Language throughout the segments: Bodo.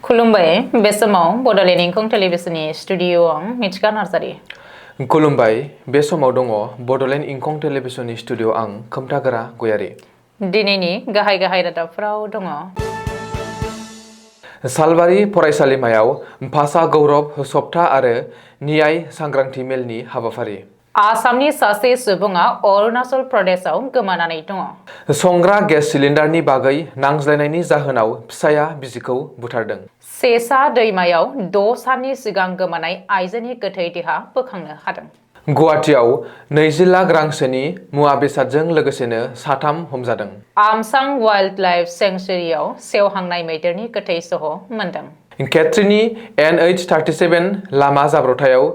खुलुमबाय बे समाव बड'लेण्ड इंखं टेलिभिजननि स्टुडिअ'आव मिथिका नार्जारि। खुलुमबाय बे समाव दङ बड'लेण्ड इंखं टेलिभिजननि स्टुडिअ' आं खोमथागोरा गयारि। दिनैनि गाहाय रादाबफोराव दङ। सालबारि फरायसालिमायाव भाषा गौरब सप्ता आरो न्याय सांग्रांथि मेलनि हाबाफारि। आसामनि सासे सुबुङा अरुणाचल प्रदेशआव गोमानानै दङ। संग्रा गेस सिलिन्डारनि बागै नांज्लायनायनि जाहोनाव फिसाया बिसिखौ बुथारदों। सेसा दैमायाव 6 साननि सिगां गोमानाय आइजोनि गोथै देहा बोखांनो हादों। गुवाहाटियाव 20 लाख रांसोनि मुवा बेसादजों लोगोसेनो 3 हमजादों। आमसां वाइल्ड लाइफ सेंक्सुरियाव सेवहांनाय मैदेरनि गोथै सह मोनदों। केट्रिनि NH-37 लामा जाब्रबथायाव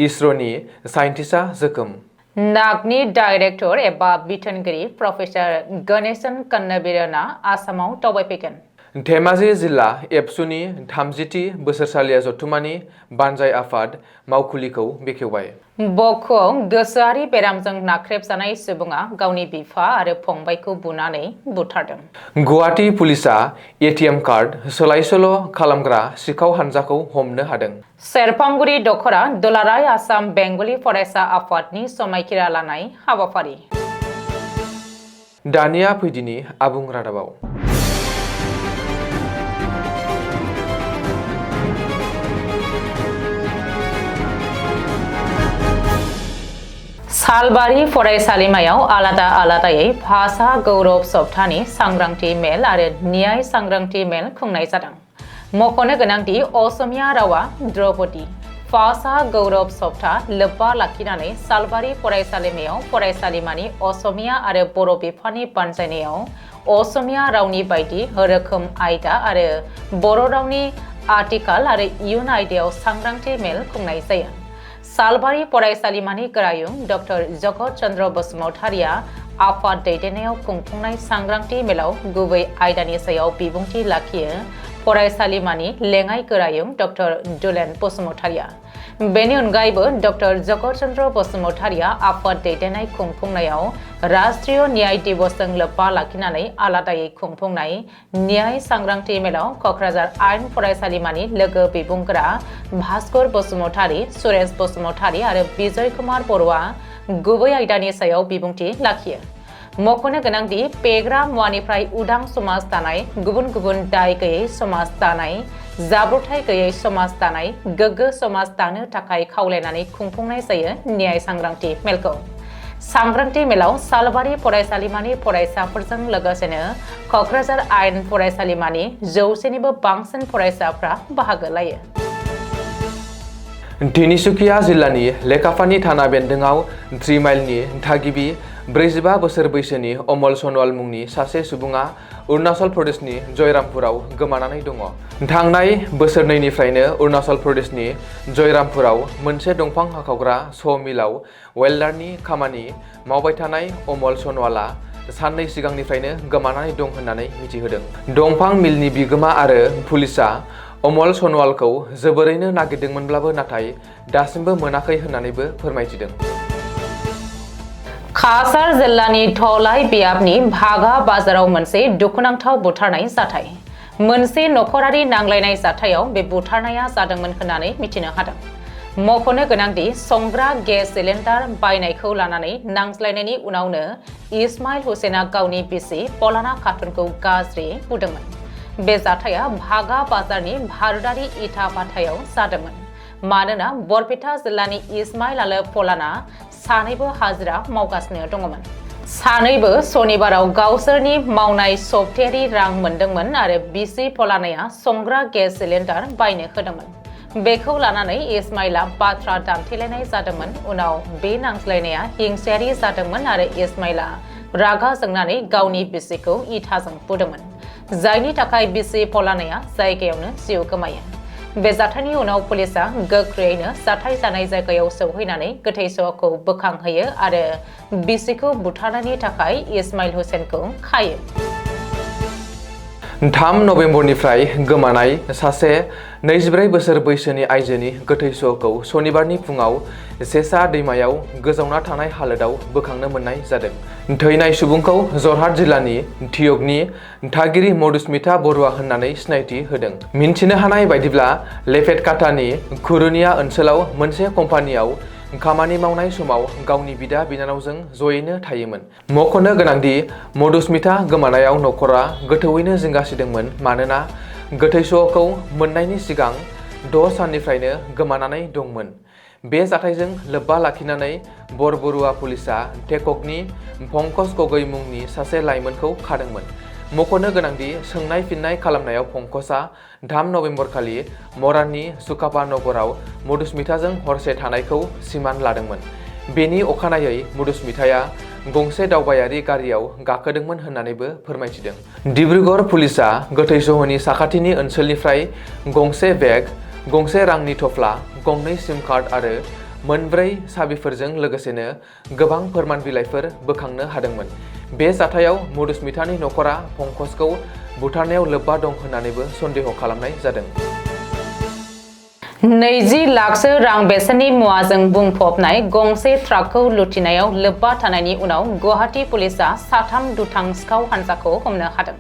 इसर'नि साइन्टिस्टआ जोखोम। नागनि डाइरेक्टर एबा बिथोनगिरि प्रफेसर गणेशन कन्नबिरनआ आसामाव दावबायफैगोन। धेमाजि जिल्ला एबसुनि 30थि बोसोरसालिया जथुम्मानि बानजाय आफाद मावखुलिखौ बेखेवबाय। बक'आव गोसोआरि बेरामजों नाख्रेबजानाय सुबुङा गावनि बिफा आरो फंबायखौ बुनानै बुथारदों। गुवाहाटि पुलिसआ ATM कार्ड सोलाय-सोल' खालामग्रा सिखाव हानजाखौ हमनो हादों। सेरफांगुरि दख'रा दुलाराय आसाम बेंगलि फरायसा आफादनि समायखिरा लानाय हाबाफारि। दानिया फैदिनि आबुं रादाबाव। सालबारि फरायसालिमायाव आलादायै भाषा गौरब सप्तानि सांग्रांथि मेल आरो न्याय सांग्रांथि मेल खुंनाय जादों। मख'नो गोनांदि असमिया रावा द्रौपदी भाषा गौरब सप्ता लोब्बा लाखिनानै सालबारि फरायसालिमायाव फरायसालिमानि असमिया आरो बर' बिफाननि बानजायनायाव असमिया रावनि बायदि रोखोम आयदा आरो बर' रावनि आथिखाल आरो इयुन आयदायाव सांग्रांथि मेल खुंनाय जायो। सालबारि फरायसालिमानि गोरायुं डॉ जगत चंद्र बसुमतारिया आफाद दैदेननायाव खुंफुंनाय सांग्रांथि मेलाव गुबै आयदानि सायाव बिबुंथि लाखियो फरायसालिमानि लेङाइ गोरायुं डॉ बोदुलेण्ड बसुमतारिया। बेनि अनगायैबो डॉ जगत चंद्र बसुमतारिया आफाद दैदेननाय खुंफुंनायाव राष्ट्रीय न्याय दिवसजों लोब्बा लाखिनानै आलादायै खुंफुंनाय न्याय सांग्रांथि मेलाव क'क्राझार आयेन फरायसालिमानि लोगो बिबुंगोरा भास्कर बसुमतारि, सुरेश बसुमतारि आरो बिजय कुमार बर'आ गुबै आयदानि सायाव बिबुंथि लाखियो। मख'नो गोनांदि फेग्रा मुवानिफ्राय उदां समाज दानाय, गुबुन गुबुन दाय गैयै समाज दानाय, जाब्रबथाय गैयै समाज दानाय, गोग्गो समाज दानो थाखाय खावलायनानै खुंफुंनाय जायो न्याय सांग्रांथि मेलखौ। सांग्रांथि मेलाव सालबारि फरायसालिमानि फरायसाफोरजों लोगोसेनो क'क्राझार आयेन फरायसालिमानि 100निबो बांसिन फरायसाफ्रा बाहागो लायो। तिनिसुकिया जिल्लानि लेखाफानि थाना बेन्दोंआव 3 माइलनि थागिबि 45 बोसोर बैसोनि अमल सनवाल मुंनि सासे सुबुङा अरुणाचल प्रदेशनि जयरामपुराव गोमानानै दङ। थांनाय बोसोरनैनिफ्रायनो अरुणाचल प्रदेशनि जयरामपुराव मोनसे दंफां हाखावग्रा स' मिलाव वेल्डारनि खामानि मावबाय थानाय अमल सनवालआ साननै सिगांनिफ्रायनो गोमानानै दं होननानै मिथिहोदों। दंफां मिलनि बिगोमा आरो पुलिसआ अमल सनवालखौ जोबोरैनो नागिरदोंमोनब्लाबो नाथाय दासिमबो मोनाखै होननानैबो फोरमायथिदों। काछार जिल्लानि धौलाइ बियाबनि भागा बाजाराव मोनसे दुखुनांथाव बुथारनाय जाथाय। मोनसे नखरारि नांलायनाय जाथायाव बे बुथारनाया जादोंमोन होननानै मिथिनो हादों। मख'नो गोनांदि संग्रा गेस सिलिन्डार बायनायखौ लानानै नांज्लायनायनि उनावनो इस्माइल हुसेना गावनि बिसि पलाना खातुनखौ गाज्रि बुदोंमोन। बे जाथाया भागा बाजारनि भारतारि इटा भाटायाव जादोंमोन। मानोना बरपेटा जिल्लानि इस्माइल आरो पलाना सानैबो हाजिरा मावगासिनो दङमोन। सानैबो सनिबाराव गावसोरनि मावनाय सप्तायारि रां मोनदोंमोन आरो बिसि पलानाया संग्रा गेस सिलिन्डार बायनो होदोंमोन। बेखौ लानानै इस्माइलआ बाथ्रा दान्थेलायनाय जादोंमोन। उनाव बे नांज्लायनाया हिंसायारि जादोंमोन आरो इस्माइलआ रागा जोंनानै गावनि बिसिखौ इटाजों बुदोंमोन, जायनि थाखाय बिसि पलानाया जायगायावनो जिउ गोमायो। बे जाथायनि उनाव पुलिसआ गोख्रैयैनो जाथाय जानाय जायगायाव सौहैनानै गोथै सहखौ बोखांहोयो आरो बिसिखौ बुथारनायनि थाखाय इस्माइल हुसेनखौ खायो। 3 नबेम्बरनिफ्राय गोमानाय सासे 24 बोसोर बैसोनि आइजोनि गोथै सहखौ सनिबारनि फुङाव सेसा दैमायाव गोजावना थानाय हालोदाव बोखांनो मोननाय जादों। थैनाय सुबुंखौ जरहाट जिल्लानि थियकनि थागिरि मधुस्मिता बरुवा होननानै सिनायथि होदों। मिन्थिनो हानाय बायदिब्ला लेफेटकाटानि खुरुनिया ओनसोलाव मोनसे कम्पानियाव खामानि मावनाय समाव गावनि बिदा बिनानावजों जयैनो थायोमोन। मख'नो गोनांदि मधुस्मिता गोमानायाव नखरा गोथौवैनो जिंगासिदोंमोन मानोना गोथै सहखौ मोननायनि सिगां 6 साननिफ्रायनो गोमानानै दंमोन। बे जाथायजों लोब्बा लाखिनानै बरबरुवा पुलिसआ टेककनि पंकज गगৈ मुंनि सासे लाइमोनखौ खादोंमोन। मख'नो गोनांदि सोंनाय फिननाय खालामनायाव पंकजआ 3 नबेम्बर खालि मराननि सुकापा नगराव मधुस्मिताजों हरसे थानायखौ सिमान लादोंमोन। बेनि अखानायै मधुस्मिताया गंसे दावबायारि गारियाव गाखोदोंमोन होननानैबो फोरमायथिदों। डिब्रुगड़ पुलिसआ गोथै सहनि साखाथिनि ओनसोलनिफ्राय गंसे बेग, गंसे रांनि थफ्ला, गंनै सिम कार्ड आरो 4 साबिफोरजों लोगोसेनो गोबां फोरमान बिलाइफोर बोखांनो हादोंमोन। बे जाथायाव मधुस्मितानि नखरा पंकजखौ बुथारनायाव लोब्बा दं होननानैबो सन्देह खालामनाय जादों। 20 लाखसो रां बेसेननि मुवाजों बुंफबनाय गंसे ट्राकखौ लुथिनायाव लोब्बा थानायनि उनाव गुवाहाटी पुलिसआ 3 दुथां सिखाव हान्जाखौ हमनो हादों।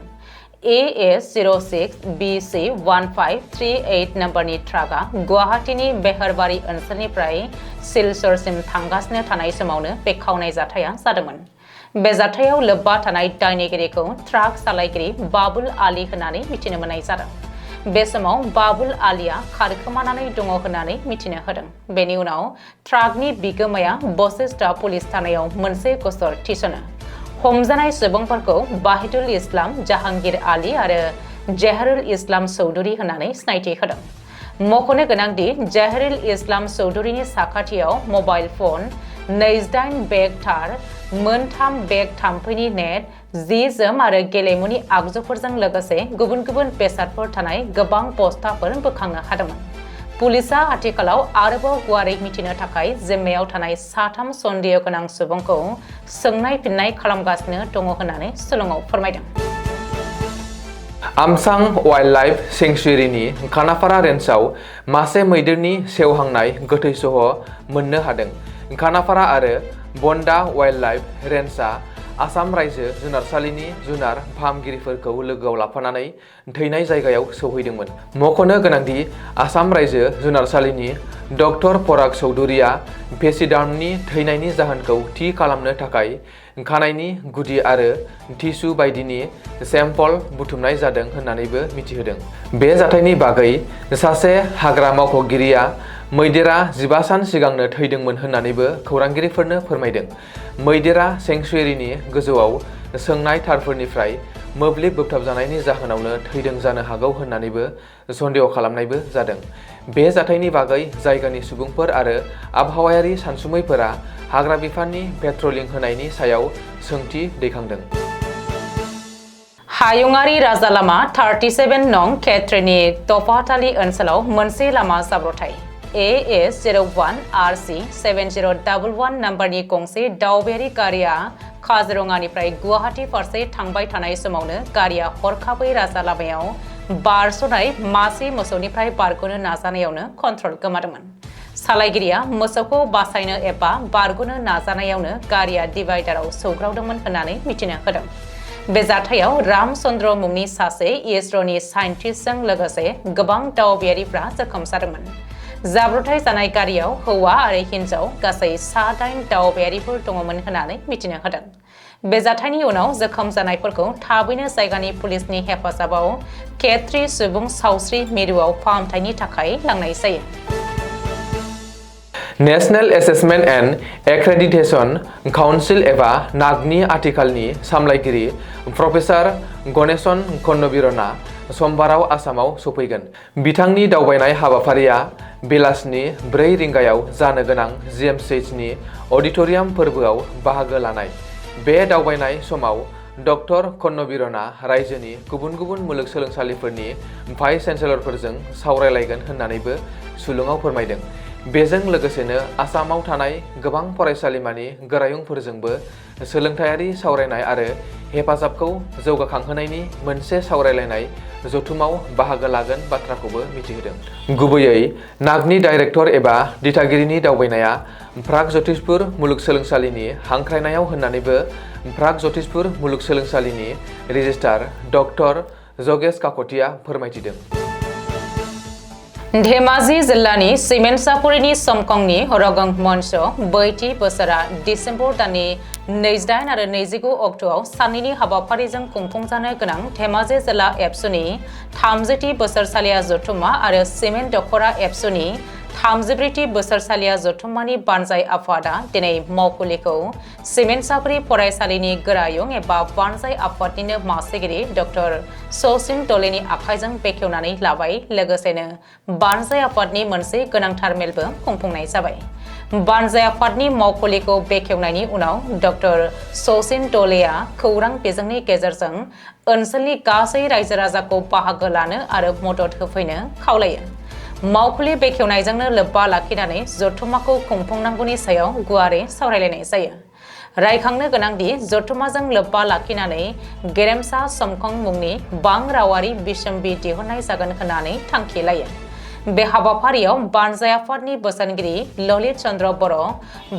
AS06BC1538 नम्बरनि ट्राकआ गुवाहाटीनि बेहरबारि ओनसोलनिफ्राय सिलचरसिम थांगासिनो थानाय समावनो बे खावनाय जाथाया जादोंमोन। बे जाथायाव लोब्बा थानाय दायनिगिरिखौ ट्राक सालायगिरि बाबुल आली होननानै मिथिनो मोननाय जादों। बे समाव बाबुल आलीया खारखोमानानै दङ होननानै मिथिनो होदों। बेनि उनाव ट्राकनि बिगोमाया बशिष्टा पुलिस थानायाव मोनसे गसर थिसनो। हमजानाय सुबुंफोरखौ बाहिदुल इस्लाम जाहांगीर आली आरो जहरुल इस्लाम चौधुरी होननानै सिनायथि होदों। मख'नो गोनांदि जहरुल इस्लाम चौधुरीनि साखाथियाव मबाइल फन, 28 बेग थार, 3 बेग थाम्फैनि नेट, जि-जोम आरो गेलेमुनि आगजुफोरजों लोगोसे गुबुन गुबुन बेसादफोर थानाय गोबां बस्थाफोर बोखांनो हादोंमोन। पुलिसआ आथिखालाव आरोबाव गुवारै मिथिनो थाखाय जिम्मायाव थानाय 3 सन्देह गोनां सुबुंखौ सोंनाय फिननाय खालामगासिनो दङ होननानै शिलंआव फोरमायदों। आमसां वाइल्डलाइफ सेंक्सुयेरिनि खानाफारा रेन्जआव मासे मैदेरनि सेवहांनाय गोथै सह मोननो हादों। खानाफारा आरो बन्दा वाइल्डलाइफ रेन्जआ आसाम रायजो जुनारसालिनि जुनार फाहामगिरिफोरखौ लोगोआव लाफानानै थैनाय जायगायाव सौहैदोंमोन। मख'नो गोनांदि आसाम रायजो जुनारसालिनि डक्टर पराग चौधुरीया पेसिडार्मनि थैनायनि जाहोनखौ थि खालामनो थाखाय खानाइनि गुदि आरो टिस्यु बायदिनि सेम्पल बुथुमनाय जादों होननानैबो मिथिहोदों। बे जाथायनि बागै सासे हाग्रा मावख'गिरिया मैदेरा 15 सान सिगांनो थैदोंमोन होननानैबो खौरांगिरिफोरनो फोरमायदों। मैदेरा सेंक्सुयेरिनि गोजौआव सोंनाय तारफोरनिफ्राय मोब्लिब बोबथाबजानायनि जाहोनावनो थैदों जानो हागौ होननानैबो सन्देह खालामनायबो जादों। बे जाथायनि बागै जायगानि सुबुंफोर आरो आबहावायारि सानसुमैफोरा हाग्रा बिफाननि पेट्रलिं होनायनि सायाव सोंथि दैखांदों। हायुङारि राजालामा 37 नं खेत्रीनि तफातालि ओनसोलाव मोनसे लामा जाब्रथाय। AS01RC7011 नम्बरनि गंसे दावबायारि गारिया काजिरङानिफ्राय गुवाहाटी फारसे थांबाय थानाय समावनो गारिया हरखाबै राजा लामायाव बारस'नाय मासे मोसौनिफ्राय बारग'नो नाजानायावनो कन्ट्रल गोमादोंमोन। सालायगिरिया मोसौखौ बासायनो एबा बारग'नो नाजानायावनो गारिया डिभाइडाराव सौग्रावदोंमोन होननानै मिथिनो होदों। बे जाथायाव रामचन्द्र मुंनि सासे इसर'नि साइन्टिस्टजों लोगोसे गोबां दावबायारिफ्रा जोखोम जादोंमोन। जाब्रथाय जानाय गारियाव हौवा आरो हिन्जाव गासै 8 दावबायारिफोर दङमोन होननानै मिथिनो होदों। बे जाथायनि उनाव जोखोम जानायफोरखौ थाबैनो जायगानि पुलिसनि हेफाजाबाव खेत्री सुबुं सावस्रि मिरुआव फाहामथायनि थाखाय लांनाय जायो। National assessment and accreditation council एबा नागनि आथिखालनि सामलायगिरि प्रफेसार गणेशन कन्नबिरनआ समबाराव आसामाव सफैगोन। बिथांनि दावबायनाय हाबाफारिया बेलासिनि 4 रिंगायाव जानो गोनां GMCHनि अडिटोरियाम फोरबोआव बाहागो लानाय। बे दावबायनाय समाव डक्टर कन्नबिरनआ रायजोनि गुबुन गुबुन मुलुगसोलोंसालिफोरनि भाइस चेन्सेलरफोरजों सावरायलायगोन होननानैबो सुलुङाव फोरमायदों। बेजों लोगोसेनो आसामाव थानाय गोबां फरायसालिमानि गोरायुंफोरजोंबो सोलोंथायारि सावरायनाय आरो हेफाजाबखौ जौगाखांहोनायनि मोनसे सावरायलायनाय जथुमाव बाहागो लागोन बाथ्राखौबो मिथिहोदों। गुबैयै नागनि डाइरेक्टर एबा दिथागिरिनि दावबायनाया प्रागज्यतिषपुर मुलुगसोलोंसालिनि हांख्रायनायाव होननानैबो प्रागज्यतिषपुर मुलुगसोलोंसालिनि रेजिस्ट्रार डक्टर जगेश काकतिया फोरमायथिदों। धेमाजि जिल्लानि सिमेन्टसापुरिनि समखंनि रगं मंच बैथि बोसोरा डिसेम्बर दाननि 28 आरो 29 अक्ट'आव साननैनि हाबाफारिजों खुंफुंजानो गोनां धेमाजि जिल्ला एबसुनि 30थि बोसोरसालिया जथुम्मा आरो सिमेन्ट दख'रा एबसुनि 34थि बोसोरसालिया जथुम्मानि बानजाय आफादा दिनै मावखुलिखौ सिमेन्टसापुरि फरायसालिनि गोरायुं एबा बानजाय आफादनिनो मासिगिरि डक्टर सचिन डलेनि आखाइजों बेखेवनानै लाबाय। लोगोसेनो बानजाय आफादनि मोनसे गोनांथार मेलबो खुंफुंनाय जाबाय। बानजाय आफादनि मावखुलिखौ बेखेवनायनि उनाव डक्टर सचिन डलेआ खौरां बिजोंनि गेजेरजों ओनसोलनि गासै रायजो राजाखौ बाहागो लानो आरो मदद होफैनो खावलायो। मावखुलि बेखेवनायजोंनो लोब्बा लाखिनानै जथुम्माखौ खुंफुंनांगौनि सायाव गुवारै सावरायलायनाय जायो। रायखांनो गोनांदि जथुम्माजों लोब्बा लाखिनानै गेरेमसा समखं मुंनि बां रावारि बिसम्बि दिहुननाय जागोन होननानै थांखि लायो। बे हाबाफारियाव बानजाय आफादनि बोसोनगिरि ललित चन्द्र बर',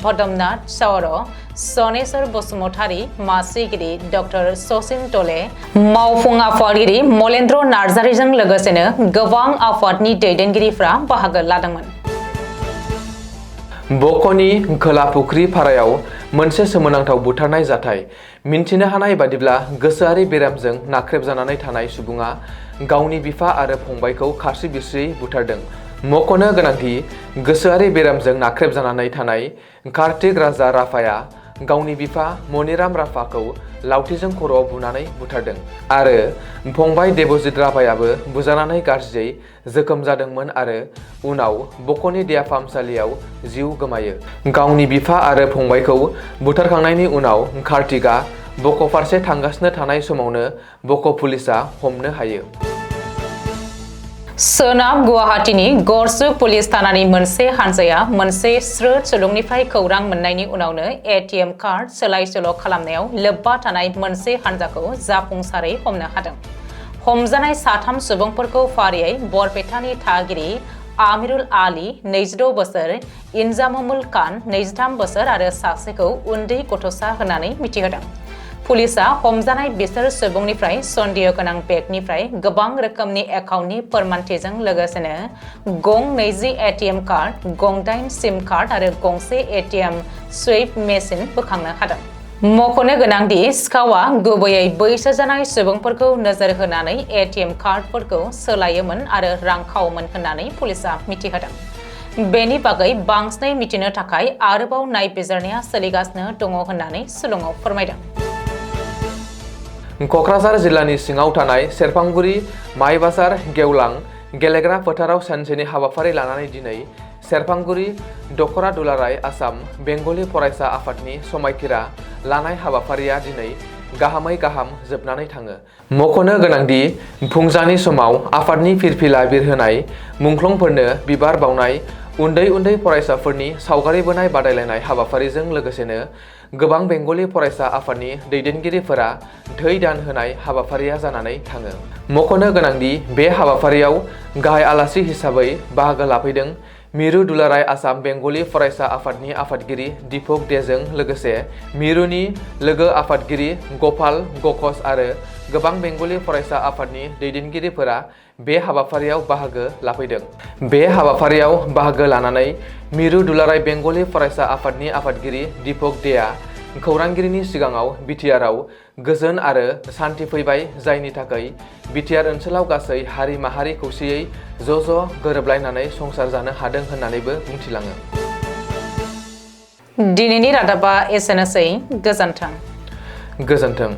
भदमनाथ सावर, सनेश्वर बसुमतारी, मासिगिरि डक्टर सचिन डले, मावफुं आफादगिरि मलेन्द्र नार्जारिजों लोगोसेनो गोबां आफादनि दैदेनगिरिफ्रा बाहागो लादोंमोन। बक'नि खोला फुख्रि फारायाव मोनसे सोमोनांथाव बुथारनाय जाथाय। मिन्थिनो हानाय बादिब्ला गोसोआरि बेरामजों नाख्रेबजानानै थानाय सुबुङा गावनि बिफा आरो फंबायखौ खारसि बिरसियै बुथारदों। मख'नो गोनांदि गोसोआरि बेरामजों नाख्रेबजानानै थानाय कार्तिक राजा राफाया गावनि बिफा मनिराम राफाखौ लावथिजों खर'आव बुनानै बुथारदों आरो फंबाय देबजित राफायाबो बुजानानै गाज्रियै जोखोम जादोंमोन आरो उनाव बक'नि देहा फाहामसालियाव जिउ गोमायो। गावनि बिफा आरो फंबायखौ बुथारखांनायनि उनाव कार्तिकआ बक' फारसे थांगासिनो थानाय समावनो बक' पुलिसआ हमनो हायो। सोनाब गुवाहाटीनि गरसुक पुलिस थानानि मोनसे हानजाया मोनसे स्रोद सुलुंनिफ्राय खौरां मोननायनि उनावनो एटिएम कार्ड सोलाय सोल' खालामनायाव लोब्बा थानाय मोनसे हानजाखौ जाफुंसारै हमनो हादों। हमजानाय साथाम सुबुंफोरखौ फारियै बरपेटानि थागिरि आमिरुल आली 26 बोसोर, इनजामुल खान 23 बोसोर आरो सासेखौ उन्दै गथ'सा होननानै मिथिहोदों। पुलिसआ हमजानाय बिसोर सुबुंनिफ्राय सन्देह गोनां बेगनिफ्राय गोबां रोखोमनि एकाउन्टनि फोरमानथिजों लोगोसेनो गं 20 एटिएम कार्ड, गं 8 सिम कार्ड आरो गंसे एटिएम सुइप मेसिन बोखांनो हादों। मख'नो गोनांदि सिखावआ गुबैयै बैसो जानाय सुबुंफोरखौ नोजोर होनानै एटिएम कार्डफोरखौ सोलायोमोन आरो रां खावोमोन होननानै पुलिसआ मिथिहोदों। बेनि बागै बांसिनै मिथिनो थाखाय आरोबाव नायबिजिरनाया सोलिगासिनो दङ होननानै सुलुङाव फोरमायदों। क'क्राझार जिल्लानि सिङाव थानाय सेरफांगुरि माइबाजार गेवलां गेलेग्रा फोथाराव सानसेनि हाबाफारि लानानै दिनै सेरफांगुरि दख'रा दुलाराय आसाम बेंगलि फरायसा आफादनि समायखिरा लानाय हाबाफारिया दिनै गाहामै गाहाम जोबनानै थाङो। मख'नो गोनांदि फुंजानि समाव आफादनि फिरफिला बिरहोनाय मुंख्लंफोरनो बिबार बावनाय उन्दै उन्दै फरायसाफोरनि सावगारि बोनाय बादायलायनाय हाबाफारिजों लोगोसेनो गोबां बेंगलि फरायसा आफादनि दैदेनगिरिफोरा थै दान होनाय हाबाफारिया जानानै थाङो। मख'नो गोनांदि बे हाबाफारियाव गाहाय आलासि हिसाबै बाहागो लाफैदों मिरु दुलाराय आसाम बेंगलि फरायसा आफादनि आफादगिरि दीपक देजों लोगोसे मिरुनि लोगो आफादगिरि गपाल गकस आरो गोबां बेंगलि फरायसा आफादनि दैदेनगिरिफोरा बे हाबाफारियाव बाहागो लाफैदों। बे हाबाफारियाव बाहागो लानानै मिरु दुलाराय बेंगलि फरायसा आफादनि आफादगिरि दीपक देआ खौरांगिरिनि सिगाङाव बिटिआरआव गोजोन आरो सान्थि फैबाय, जायनि थाखाय बिटिआर ओनसोलाव गासै हारि माहारि खौसेयै ज' गोरोबलायनानै संसार जानो हादों होननानैबो बुंथिलाङो। दिनैनि रादाबा एसेनोसै। गोजोन्थों। गोजोन्थों।